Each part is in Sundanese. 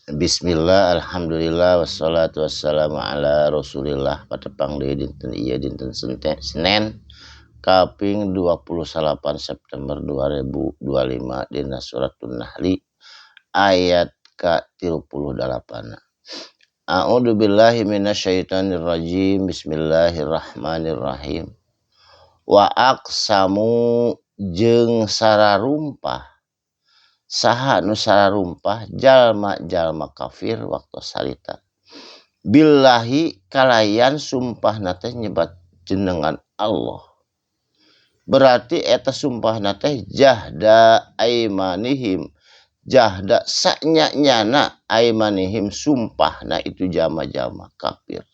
Bismillah, alhamdulillah, wassalatu wassalamu ala rasulillah. Patepang deui dinten ieu, dinten Senin kaping 28 September 2025, dina Suratun Nahli ayat ka-38. A'udzu billahi minasyaitonir rajim. Bismillahirrahmanirrahim. Wa aqsamu, jeung sararumpah. Saha nu sararumpah? Jalma-jalma kafir waktu salita. Billahi, kalayan sumpah teh nyebat jenengan Allah. Berarti eta sumpah teh jahda aimanihim, jahda sanya-nyana, aimanihim sumpah. Nah, itu jama-jama kafir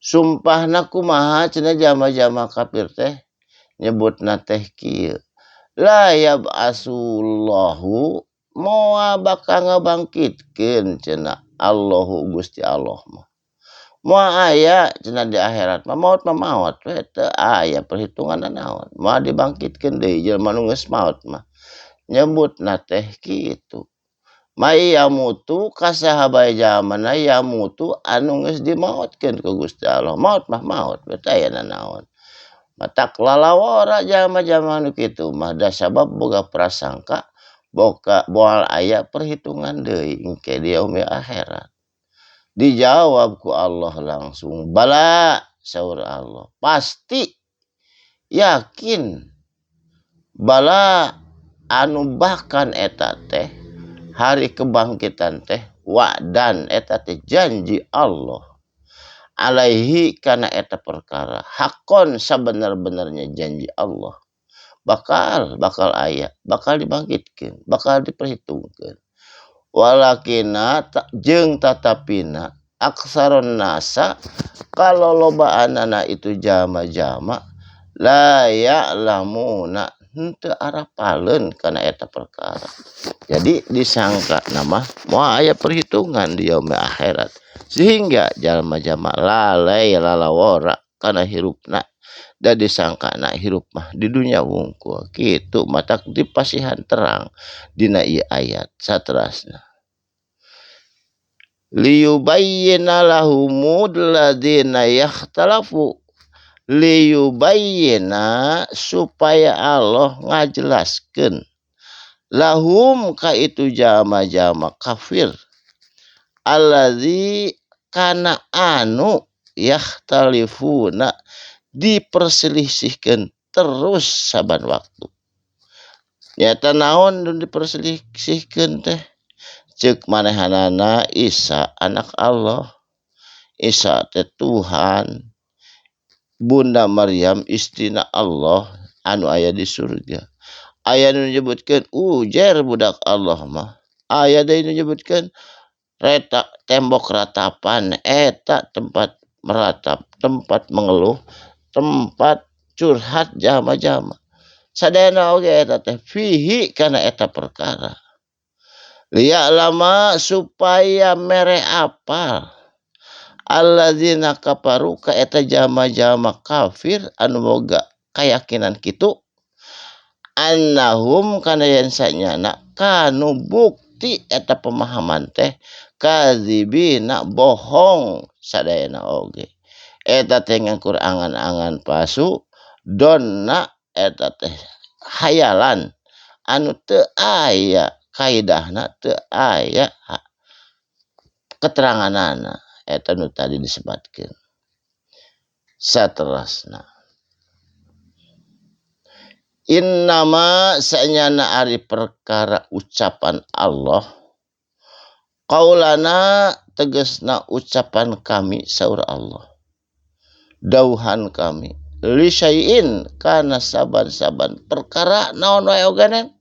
sumpahna kumaha cenah? Jama-jama kafir teh nyebutna teh kieu: la yab'atsullahu, moal bakal ngabangkitkeun cenah Allahu, Gusti Allah mah. Moal aya cenah di akhirat mah, maot mah maot we, teu aya perhitungan naon, moal dibangkitkeun deui jelema nu geus maot mah. Nyebutna teh kitu. May yamutu, ka saha bae jalmana, yamutu anu geus dimaotkeun ku Gusti Allah. Maot mah maot we, teu aya nanaon. Matak lalawora jalma-jalma nu kitu mah, da sabab boga prasangka boga moal aya perhitungan deui engke di yaumil akhirat. Dijawab ku Allah langsung, bala, saur Allah, pasti, yakin. Bala, anu bahkan eta teh hari kebangkitan teh wa'dan, eta teh janji Allah, alaihi kana eta perkara, haqqon sabener-benernya janji Allah, bakal bakal aya, bakal dibangkitkeun, bakal diperhitungkeun. Walakina, jeung tatapina, aksaron nasa, kalolobaanana itu jalma-jalma, la ya'lamuna, henteu arapaleun kana eta perkara. Jadi disangka nama moal aya perhitungan di yaumil akhirat, sehingga jalma-jalma lalai, lalawora kana hirupna, da disangkana hirup mah di dunya wungkul kitu. Matak dipasihan terang dina ieu ayat saterasna: liyubayyina lahumul ladzina yakhtalafu. Liyubayyina, supaya Allah ngajelaskeun, lahum ka itu jalma-jalma kafir, alladzi kana anu, yakhtalifuna diperselisihkeun terus saban waktu. Nyata naon nu diperselisihkeun teh? Ceuk manehanana Isa anak Allah, Isa teh Tuhan, Bunda Maryam istrina Allah anu aya di surga. Aya nu nyebutkeun Uzair budak Allah mah. Aya deui nu nyebutkeun reta tembok ratapan eta tempat meratap, tempat mengeluh, tempat curhat jalma-jalma. Sadayana oge eta teh fihi kana eta perkara. Liya'lama, supaya mere apal, alladzina kafaru ka eta jalma-jalma kafir anu boga kayakinan kitu, annahum kana yen sanyana kanu bukti eta pemahaman teh kadzibina bohong sadayana oge. Eta teh ngukur angan-angan palsu, donna eta teh hayalan anu teu aya kaidahna, teu aya keteranganana. Eta nu tadi disebatkeun. Saterasna: innama, sanyana ari perkara ucapan Allah, qaulana tegesna ucapan kami, saur Allah, dauhan kami, li syai'in kana saban-saban perkara naon wae oganen,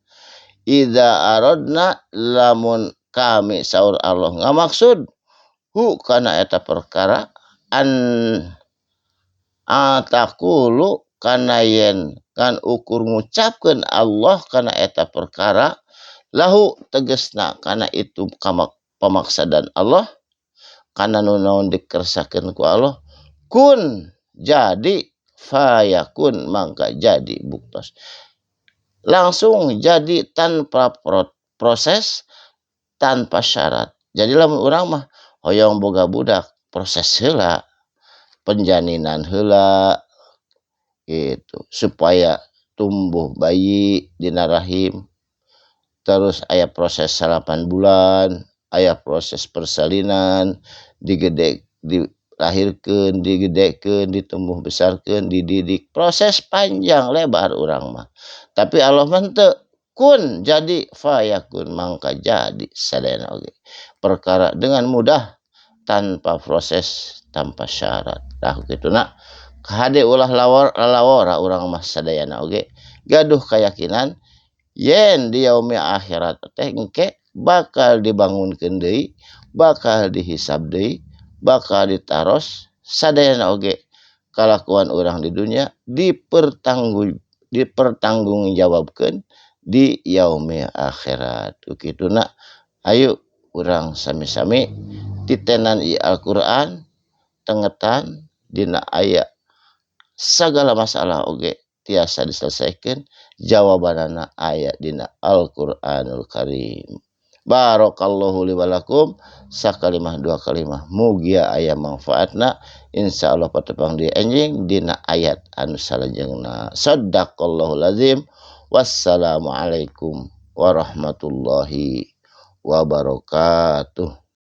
idza aradna, lamun kami, saur Allah, ngamaksud, hu kana eta perkara, an ataqulu kana yen kan ukur ngucapkeun Allah kana eta perkara, lahu tegesna kana itu kamak pamaksadan Allah, kana nu naon dikersakeun ku Allah, kun, jadi, fayakun mangka jadi buktos, langsung jadi tanpa proses, tanpa syarat. Jadi lamun urang mah hoyong boga budak, proses heula, penjaninan heula gitu supaya tumbuh bayi dina rahim, terus aya proses 8 bulan, aya proses persalinan, digede, dilahirkeun, digedekeun, ditumbuh besarkeun, dididik, proses panjang lebar urang mah. Tapi Allah mah henteu, kun jadi fayakun, mangka jadi sadayana oge perkara dengan mudah, tanpa proses, tanpa syarat. Tah kitu na, hade ulah lawor lalawora. Urang mah sadayana oge gaduh keyakinan yen di yaumi akhirat teh engke bakal dibangunkeun deui, bakal dihisab deui, bakal ditaros sadayana oge kalakuan urang di dunia, dipertanggungjawabkeun di yaumi akhirat. Kitu na, ayo urang sami-sami titenan ieu Al-Qur'an, tengetan dina aya sagala masalah oge tiasa diselesaikan, jawabanana aya dina Al-Qur'anul Karim. Barakallahu li walakum, sakalimah dua kalimah mugia aya manfaatna. Insyaallah patepang di enjing dina ayat anu salajengna. Sadaqallahul azim. Wassalamualaikum warahmatullahi wabarakatuh.